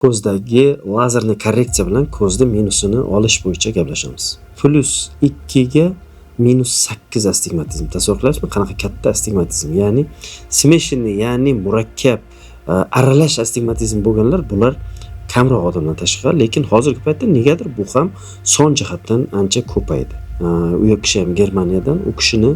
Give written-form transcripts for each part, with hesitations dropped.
Ko'zdagi lazerni korreksiya bilan ko'zni minusini olish bo'yicha gaplashamiz. Plyus 2 ga minus 8 astigmatizm. Tasavvur qilasizmi, qanaqa katta astigmatizm? Ya'ni смешанный, ya'ni murakkab, aralash astigmatizm bo'lganlar, bular kamroq odamdan tashqari, lekin hozirgi paytda negadir bu ham son jihatdan ancha ko'paydi. U kishi ham Germaniyadan, u kishini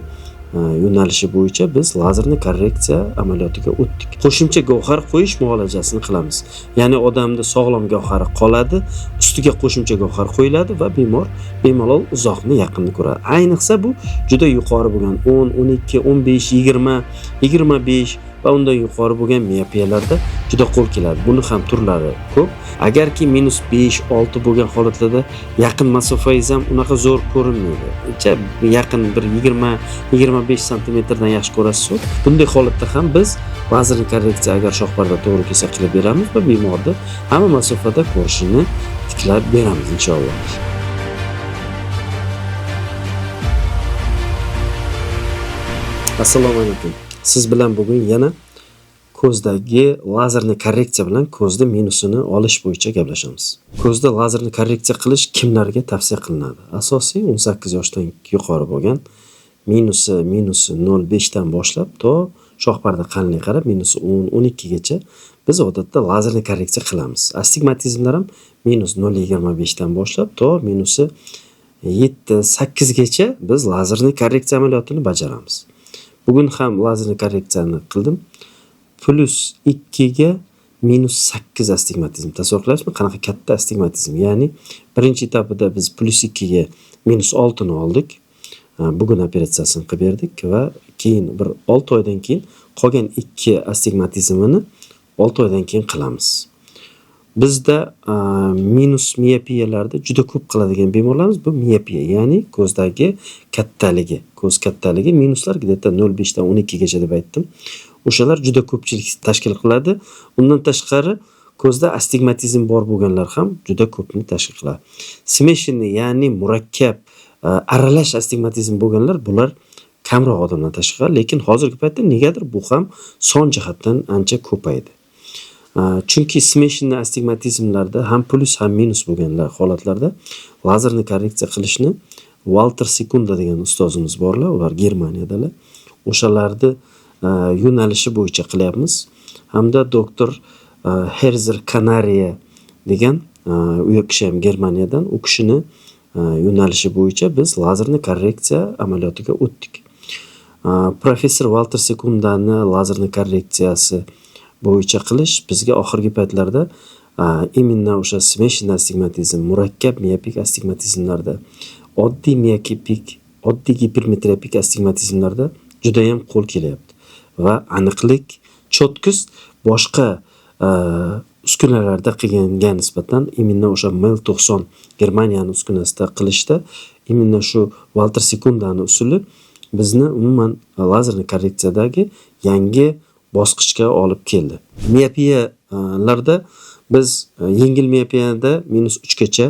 yo'nalishi bo'yicha biz lazerni korreksiya amaliyotiga o'tdik. Qo'shimcha gavhar qo'yish muolajasini qilamiz. Ya'ni odamda sog'lom gavhari qoladi, ustiga qo'shimcha gavhar qo'yiladi va bemor bemalol uzoqni, yaqinni ko'radi. Ayniqsa bu juda yuqori bo'lgan 10, 12, 15, 20, 25 va undan yuqori bo'lgan miopiyalarda juda qo'l keladi. Buni ham turlari ko'p. Agarki minus 5, 6 bo'lgan holatlarda yaqin masofangiz ham unaqa zo'r ko'rinmaydi. Yaqin bir 20, 25 santimetrdan yaxshi ko'rasiz. Bunday holatda ham biz lazerni korreksiya agar shoxparda to'g'ri kelsa qilib beramiz va bemorni hamma masofada ko'rishini tiklab beramiz inshaalloh. Assalomu alaykum. Siz bilan bugun yana ko'zdagi lazerni korreksiya bilan ko'zni minusini olish bo'yicha gaplashamiz. Ko'zda lazerni korreksiya qilish kimlarga tavsiya qilinadi? Asosiy 18 yoshdan yuqori bo'lgan minusi 0.5 dan boshlab to shoxparda qalinligiga qarab minusi 10, 12 gacha biz odatda lazerni korreksiya qilamiz. Astigmatizmlar ham minus 0.25 dan boshlab to minusi 7, 8 gacha biz lazerni korreksiya amaliyotini bajaramiz. Bugun ham lazerni korreksiyani qildim. Plyus 2 ga minus 8 astigmatizm. Tasavvur qilasizmi, qanaqa katta astigmatizm? Ya'ni birinchi etapida biz plyus 2 ga minus 6 ni oldik. Bugun operatsiyasini qilib berdik va keyin bir 6 oydan keyin qolgan 2 astigmatizmini 6 oydan keyin qilamiz. Bizda minus miopiyalarda juda ko'p qiladigan bemorlarimiz bu miopiya, ya'ni ko'zdagi kattaligi, ko'z kattaligi minuslar где-то 0.5 dan 12 gacha deb aytdim. O'shalar juda ko'pchilik tashkil qiladi. Undan tashqari ko'zda astigmatizm bor bo'lganlar ham juda ko'pni tashkil qiladi. Смешанный, ya'ni murakkab, aralash astigmatizm bo'lganlar, bular kamroq odamdan tashqari, lekin hozirgi paytda negadir bu ham son jihatdan ancha ko'paydi. Chunki смешанный astigmatizmlarda ham plyus ham minus bo'lganlar holatlarda lazerni korreksiya qilishni Walter Sekunda degan ustozimiz borlar, ular Germaniyadalar. O'shalarni yo'nalishi bo'yicha qilyapmiz. Hamda doktor Herzer Kanaria degan, u kishi ham Germaniyadan, u kishini yo'nalishi bo'yicha biz lazerni korreksiya amaliyotiga o'tdik. Professor Walter Sekundani lazerni korreksiyasi bo'yicha qilish bizga oxirgi paytlarda именно o'sha смешанный astigmatizm, murakkab miopik astigmatizmlarda, oddiy miopik, oddiy gipermetropik astigmatizmlarda juda ham qo'l kelyapti. Va aniqlik, cho'tkiz boshqa uskunalarda qilganga nisbatan именно o'sha Mel 90 Germaniyani uskunasida qilishda именно shu Walter Sekundani usuli bizni umuman lazerni korreksiyadagi yangi bosqichga olib keldi. Miopiyalarda biz yengil miopiyada minus 3 gacha,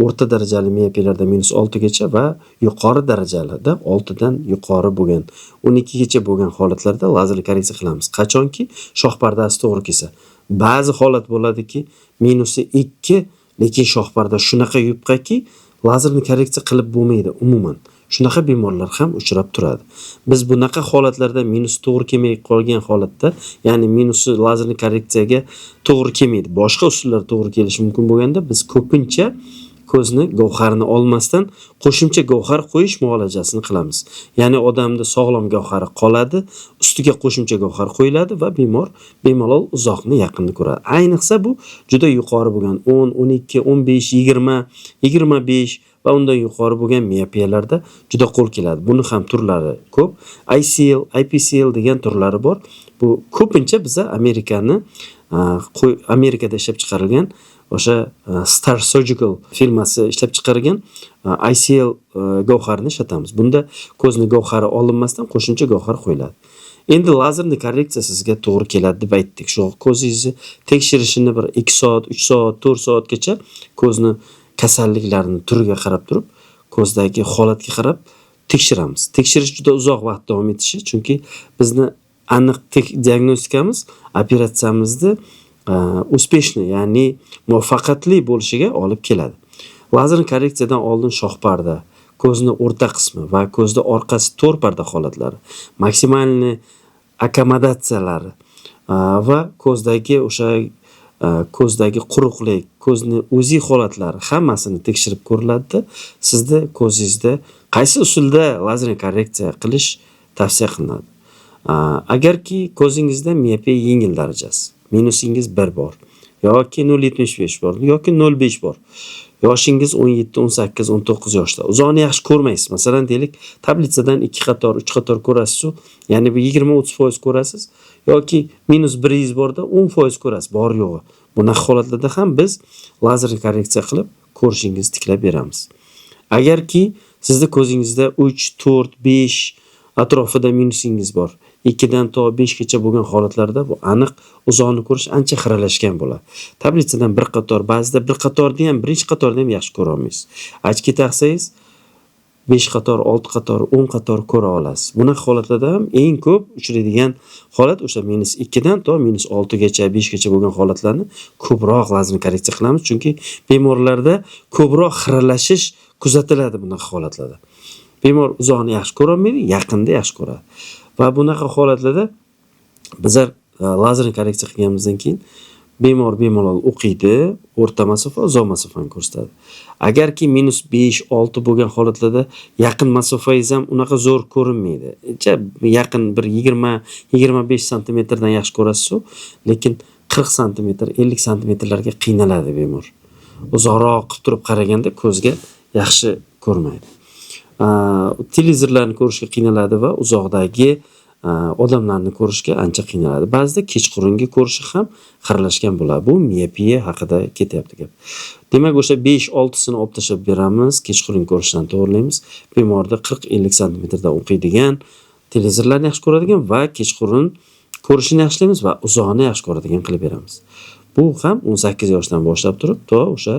o'rta darajali miopiyalarda minus 6 gacha va yuqori darajalida 6 dan yuqori bo'lgan 12 gacha bo'lgan holatlarda lazerli korreksiya qilamiz. Qachonki shox pardasi to'g'ri kelsa. Ba'zi holat bo'ladiki, minusi 2, lekin shox parda shunaqa yupqaki, lazerni korreksiya qilib bo'lmaydi umuman. Shunaqa bemorlar ham uchrab turadi. Biz bunaqa holatlarda minus to'g'ri kelmay qolgan holatda, ya'ni minusi lazerni korreksiyaga to'g'ri kelmaydi, boshqa usullar to'g'ri kelishi mumkin bo'lganda biz ko'pincha ko'zni gavharini olmasdan qo'shimcha gavhar qo'yish muolajasini qilamiz. Ya'ni odamda sog'lom gavhari qoladi, ustiga qo'shimcha gavhar qo'yiladi va bemor bemalol uzoqni, yaqinni ko'radi. Ayniqsa bu juda yuqori bo'lgan 10, 12, 15, 20, 25 va undan yuqori bo'lgan miopiyalarda juda qo'l keladi. Buni ham turlari ko'p. ICL, IPCL degan turlari bor. Bu ko'pincha biza Amerikada ishlab chiqarilgan o'sha Star Surgical firmasi ishlab chiqargan ICL gavharini ishlatamiz. Bunda ko'zni gavhari olinmasdan qo'shimcha gavhar qo'yiladi. Endi lazerni korreksiya sizga to'g'ri keladi deb aytdik. Shu ko'zingizni tekshirishini bir 2 soat, 3 soat, 4 soatgacha ko'zni kasalliklarini turiga qarab turib, ko'zdagi holatga qarab tekshiramiz. Tekshirish juda uzoq vaqt davom etishi, chunki bizni aniq diagnostikamiz operatsiyamizni успешный, ya'ni muvaffaqiyatli bo'lishiga olib keladi. Lazerni korreksiyadan oldin shohparda, ko'zni o'rta qismi va ko'zni orqasi to'rt parda holatlari, maksimalniy akkomodatsiyalari va ko'zdagi o'sha ko'zdagi quruqlik, ko'zni o'zi holatlari hammasini tekshirib ko'riladida, sizni ko'zingizda qaysi usulda lazerni korreksiya qilish tavsiya qilinadi. Agarki ko'zingizda miopiya yengil darajasi, minusingiz 1 bor yoki 0.75 bor yoki 0.5 bor. Yoshingiz 17, 18, 19 yoshda. Uzoqni yaxshi ko'rmaysiz. Masalan, deylik, tablitsadan 2 qator, 3 qator ko'rasiz-u, ya'ni bu 20-30% ko'rasiz yoki minus 1 borda 10% ko'rasiz, bor yo'g'i. Bunaqa holatlarda ham biz lazerni korreksiya qilib ko'rishingizni tiklab beramiz. Agarki sizni ko'zingizda 3, 4, 5 atrofida minusingiz bor, 2 dan to 5 gacha bo'lgan holatlarda bu aniq uzoqni ko'rish ancha xiralashgan bo'ladi. Tablitsadan bir qator, ba'zida bir qatorni ham, birinchi qatorni ham yaxshi ko'ra olmaysiz. Ochki taqsangiz 5 qator, 6 qator, 10 qator ko'ra olasiz. Bunaqa holatlarda ham eng ko'p uchraydigan holat o'sha minus 2 dan to minus 6 gacha, 5 gacha bo'lgan holatlarni ko'proq lazerni korreksiya qilamiz, chunki bemorlarda ko'proq xiralashish kuzatiladi bunaqa holatlarda. Bemor uzoqni yaxshi ko'ra olmaydi, yaqinda yaxshi ko'radi. Va bunaqa holatlarda bizlar lazerni korreksiya qilganimizdan keyin bemor bemalol o'qiydi, o'rta masofa, uzoq masofani ko'rsatadi. Agarki minus 5, 6 bo'lgan holatlarda yaqin masofangiz ham unaqa zo'r ko'rinmaydi. Yaqin bir 20-25 santimetrdan yaxshi ko'rasiz-u, lekin 40 santimetr, 50 santimetrlarga qiynaladi bemor. Uzoqroq qilib turib qaraganda ko'zga yaxshi ko'rmaydi. Televizorlarni ko'rishga qiynaladi va uzoqdagi odamlarni ko'rishga ancha qiynaladi. Ba'zida kechqurungi ko'rishi ham xiralashgan bo'ladi. Bu miopiya haqida ketyapti gap. Demak, o'sha 5-6sini olib tashlab beramiz, kechqurungi ko'rishdan to'g'rilaymiz. Bemorda 40-50 santimetrda o'qiydigan, televizorlarni yaxshi ko'radigan va kechqurun ko'rishini yaxshilaymiz va uzoqni yaxshi ko'radigan qilib beramiz. Bu ham 18 yoshdan boshlab turib to o'sha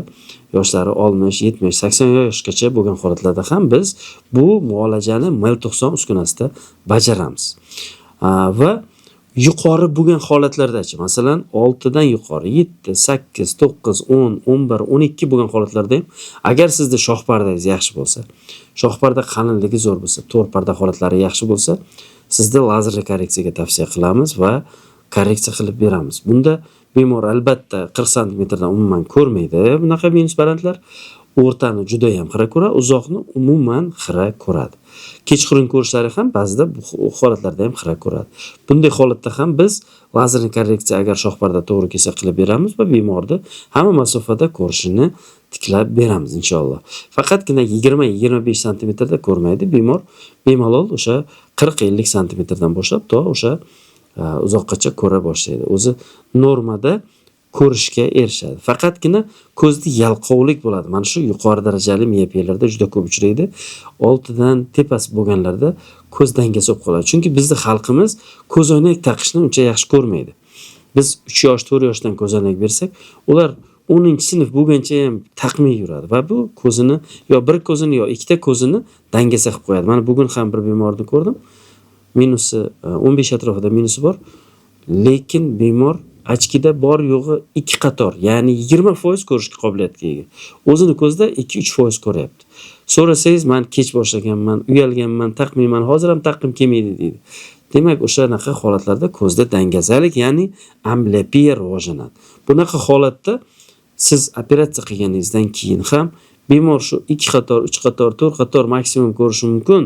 yoshlari 60, 70, 80 yoshgacha bo'lgan holatlarda ham biz bu muolajani Mel 90 uskunasida bajaramiz. Va yuqori bo'lgan holatlardachi, masalan, 6 dan yuqori, 7, 8, 9, 10, 11, 12 bo'lgan holatlarda ham agar sizda shoh pardangiz yaxshi bo'lsa, shoh parda qalinligi zo'r bo'lsa, to'rt parda holatlari yaxshi bo'lsa, sizda lazerli korreksiyaga tavsiya qilamiz va korreksiya qilib beramiz. Bunda bemor albatta 40 santimetrdan umuman ko'rmaydi bunaqa minus balandlar. O'rtani juda ham xira ko'radi, uzoqni umuman xira ko'radi. Kechqurun ko'rishlari ham ba'zida bu holatlarda ham xira ko'radi. Bunday holatda ham biz lazerli korreksiya agar shohparda to'g'ri kelsa qilib beramiz va bemorni hamma masofada ko'rishini tiklab beramiz inshaalloh. Faqatgina 20-25 santimetrda ko'rmaydi bemor, bemalol o'sha 40-50 santimetrdan boshlab to o'sha uzoqqacha ko'ra boshlaydi. O'zi normada ko'rishga erishadi. Faqatgina ko'zda yalqovlik bo'ladi. Mana shu yuqori darajali miopiyalarda juda ko'p uchraydi. 6 dan tepasi bo'lganlarda ko'z dangasa bo'lib qoladi. Chunki bizning xalqimiz ko'zoynak taqishni uncha yaxshi ko'rmaydi. Biz 3 yosh, 4 yoshdan ko'zoynak bersak, ular 10-sinf bo'lgancha ham taqmay yuradi va bu ko'zini yo bir ko'zini yo ikkita ko'zini dangasa qilib qo'yadi. Mana bugun ham bir bemorni ko'rdim. Minusi 15 atrofida minusi bor, lekin bemor ochkida bor yo'g'i 2 qator, ya'ni 20% ko'rishga qobiliyatga ega. O'zini ko'zida 2-3% ko'ryapti. So'rasangiz, men kech boshlaganman, uyalganman, taqmayman, hozir ham taqim kelmaydi deydi. Demak, o'shanaqa holatlarda ko'zda dangasalik, ya'ni ambliopiya rivojlanadi. Bunaqa holatda siz operatsiya qilganingizdan keyin ham bemor shu 2 qator, 3 qator, 4 qator maksimum ko'rishi mumkin,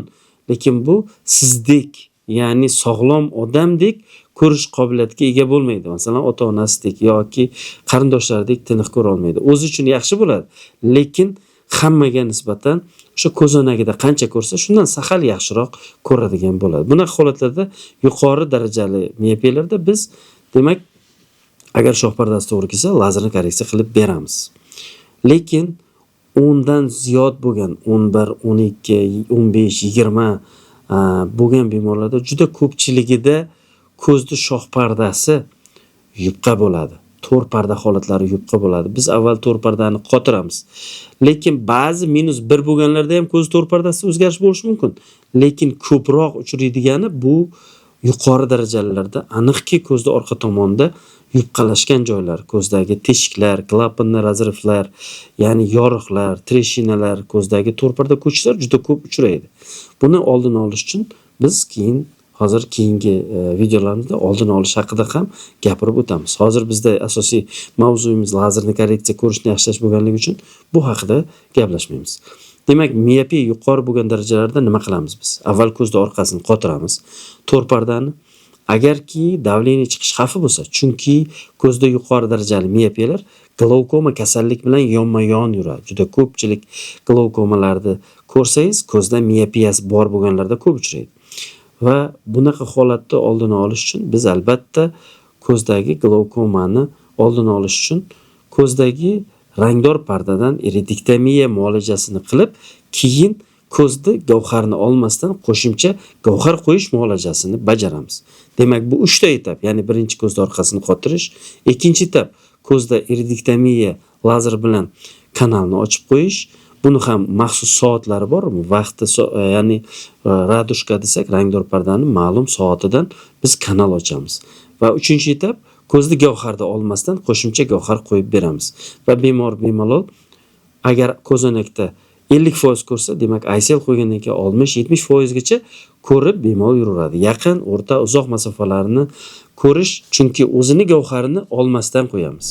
lekin bu sizdek, ya'ni sog'lom odamdek ko'rish qobiliyatiga ega bo'lmaydi. Masalan, ota-onasidek yoki qarindoshlaridek tiniq ko'ra olmaydi. O'zi uchun yaxshi bo'ladi, lekin hammaga nisbatan o'sha ko'zoynagida qancha ko'rsa, shundan sahal yaxshiroq ko'radigan bo'ladi. Bunaqa holatlarda yuqori darajali miopiyalarda biz, demak, agar shoh pardasi to'g'ri kelsa, lazerni korreksiya qilib beramiz. Lekin 10 dan ziyod bo'lgan 11, 12, 15, 20 bo'lgan bemorlarda juda ko'pchiligida ko'zni shoh pardasi yupqa bo'ladi. To'rt parda holatlari yupqa bo'ladi. Biz avval to'rt pardani qotiramiz. Lekin ba'zi minus 1 bo'lganlarda ham ko'z to'rt pardasi o'zgarish bo'lishi mumkin. Lekin ko'proq uchraydigani bu yuqori darajalarda aniqki ko'zni orqa tomonida yupqalashgan joylar, ko'zdagi teshiklar, клапанный разрыв lar, ya'ni yoriqlar, трещина lar, ko'zdagi to'rparda ko'chishlar juda ko'p uchraydi. Buni oldini olish uchun biz keyin hozir keyingi videolarimizda oldini olish haqida ham gapirib o'tamiz. Hozir bizda asosiy mavzuyimiz lazerni korreksiya, ko'rishni yaxshilash bo'lganligi uchun bu haqida gaplashmaymiz. Demak, miopiya yuqori bo'lgan darajalarda nima qilamiz biz? Avval ko'zni orqasini qotiramiz, to'rpardani. Agarki давление chiqish xavfi bo'lsa, chunki ko'zda yuqori darajali miopiyalar glaukoma kasallik bilan yonma-yon yuradi. Juda ko'pchilik glaukomalarni ko'rsangiz, ko'zda miopiyasi bor bo'lganlarda ko'p uchraydi. Va bunaqa holatni oldini olish uchun biz albatta ko'zdagi glaukomani oldini olish uchun ko'zdagi rangdor pardadan iridektomiya muolajasini qilib, keyin ko'zni gavharni olmasdan qo'shimcha gavhar qo'yish muolajasini bajaramiz. Demak, bu 3 ta etap, ya'ni birinchi ko'zni orqasini qotirish, ikkinchi etap ko'zda iridektomiya lazer bilan kanalni ochib qo'yish. Buni ham maxsus soatlari bor, vaqti ya'ni радужка desak, rangdor pardani ma'lum soatidan biz kanal ochamiz. Va uchinchi etap ko'zni gavharda olmasdan qo'shimcha gavhar qo'yib beramiz. Va bemor bemalol agar ko'zoynakda 50% ko'rsa, demak ICL qo'ygandan keyin 60-70% gacha ko'rib bemalol yuraveradi. Yaqin, o'rta, uzoq masofalarni ko'rish, chunki o'zini gavharini olmasdan qo'yamiz.